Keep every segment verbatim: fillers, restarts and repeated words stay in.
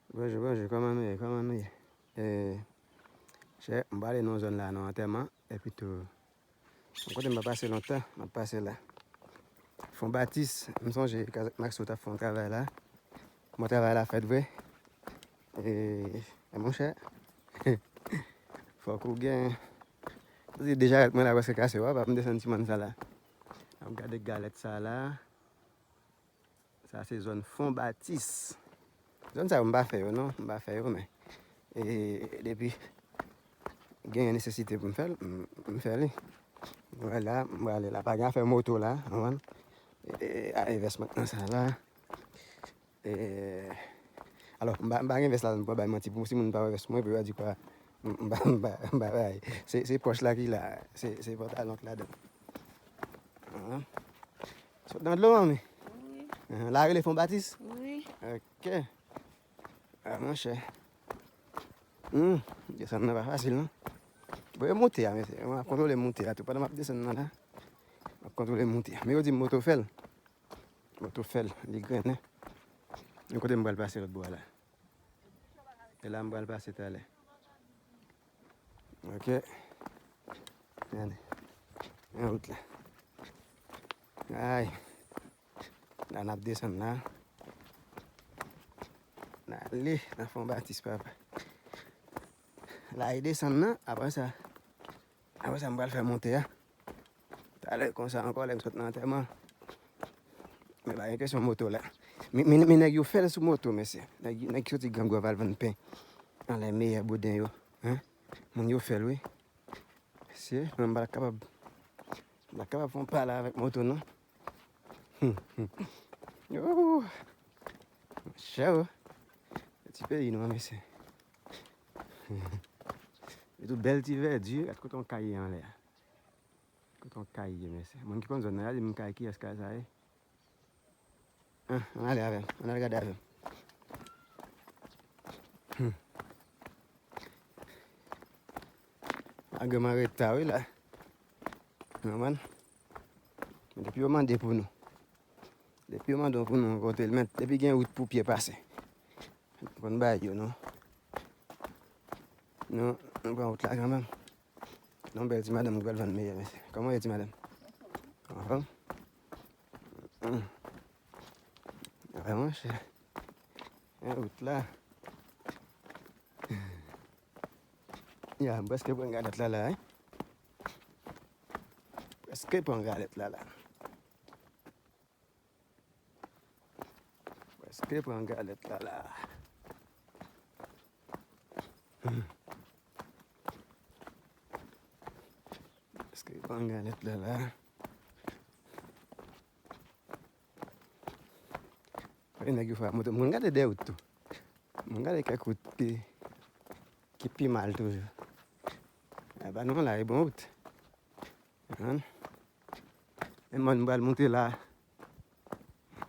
Bonjou, bonjou, kòman nou ye? Kòman nou ye? E, chè, m prale nan zòn la, nan antèman, epi tou, yon kote m pa pase lontan, m ap pase la. Fon Batis, m sonje Kazak Maxo t ap fè yon travay la. Bon, travay la fèt vre. E, e monchè, fòk ou gen, se deja mwen la prèske kase, w ap ap m desann ti mòn sa la. Ap gade galèt sa la. Sa se zòn Fon Batis. Zòn sa yo, m pa fè yo non, m pa fè yo, men, e, depi genyen nesesite pou m fè l, m, m fè li. Mwen la, m prale la, pa gen afè moto la, w konprann? E, a, e vès mwen nan sa la. E, alò, m pa, m pa gen vès la, m pa bay manti pou si moun pa wè vès mwen, pou yo di kwa, m, m pa, m pa, m pa bay. Se, se pòch la ki la, se, se pantalon k ladan. Sot nan dlo, manmi? Wi. Ahan, la rele Fon Batis? Wi. Ok. A, monchè. Hmm, desann nan pa fasil, non. Bon, e moute a, mesye. Mwen ap kontwole moute a tou. Pandan m ap desann nan la, m ap kontwole moute a. Men yo di m moto fè l. Moto fè l, li grennen. Yon kote m pral pase lòt bò a la. E la m pral pase talè. Ok. Gade. Nan wout la. Ay. La n ap desann la. N ale nan Fon Batis, papa. La e desann nan, apre sa. Apre sa, m pral fè monte a. Talè konsa ankò, lè m sot nan antèman. Men pa gen kesyon moto la. Men, men, men nèg yo fè l sou moto, mesye. Nèg, nèg ki soti Gran Gwav al vann pen anlè meyè bouden yo. Hein? Moun yo fè l, wi. Mesye, mwen m pa t kapab. M pa t kapab fè yon pa la avèk moto, non. Ooh. Chè, o. Ti peyi nou an, mesye. E tou bèl ti vèdi, gad kote yon kay ye anlè a. Kote yon kay ye, mesye. Moun ki konn zòn nan, gade m kay, kiyès kay sa ye? An, ann ale avè m, ann al gade avè m. Hmm. Agriman reta wi la. Ou konprann? Men depi yo mande pou nou. Depi yo mande pou nou kote l, men depi gen wout pou pye pase. Nou konn bay yo, non. Nou, nou pran wout la kanmenm. Non, bèl ti madanm ki pral vann meyè, mesye. Kòman w ye, ti madanm? Anfòm? Hmm. Wè, monchè. Gen wout la. Ya, m prèske pran galèt la la, wi. Prèske pran galèt la la. Prèske pran galèt la la. Hmm. Prèske pran galèt la la. Wè nèg yo fè moto. Moun gade dèyè wout tou. Moun gade kèk wout ki, ki pi mal toujou. E pa nou la, e bon wout. Konprann? E mòn m pral monte la.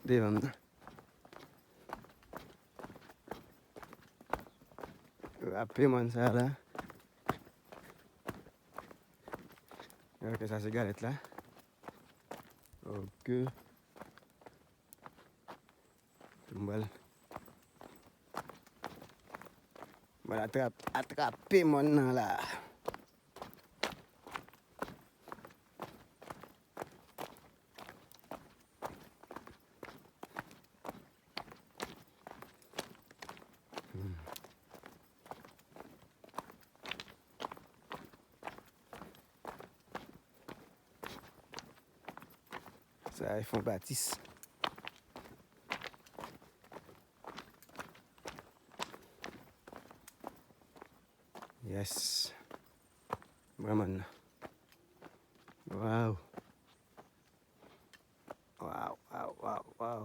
Devan m nan. Rape mòn sa la. Ok, sa se galèt la. Ok. M pral, m pral atrap-, atrape mòn nan la. Sa e Fon Batis. Yes. Vrèman. Waw. Waw, waw, waw, waw.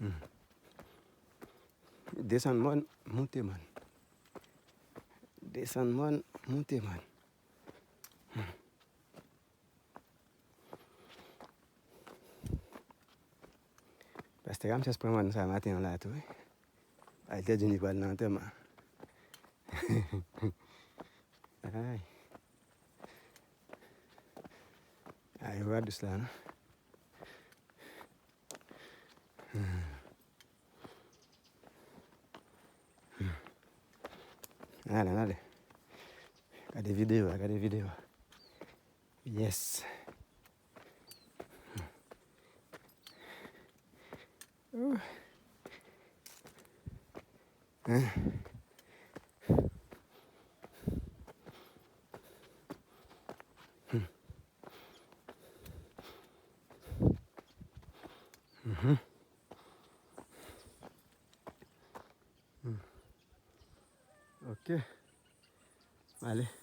Hmm. Desann mòn, monte mòn. Desann mòn, monte mòn. Hmm. Pastè Ramsès pran mòn sa maten an la tou, wi. Ay, Tèdini pral nan antèman. Ay. Ay, yo pa dous la, non. Ann ale, ann ale. Gade videyo a, gade videyo a. Yes. Ouh. Hein? Mhm. Hmm. Ok. Ale.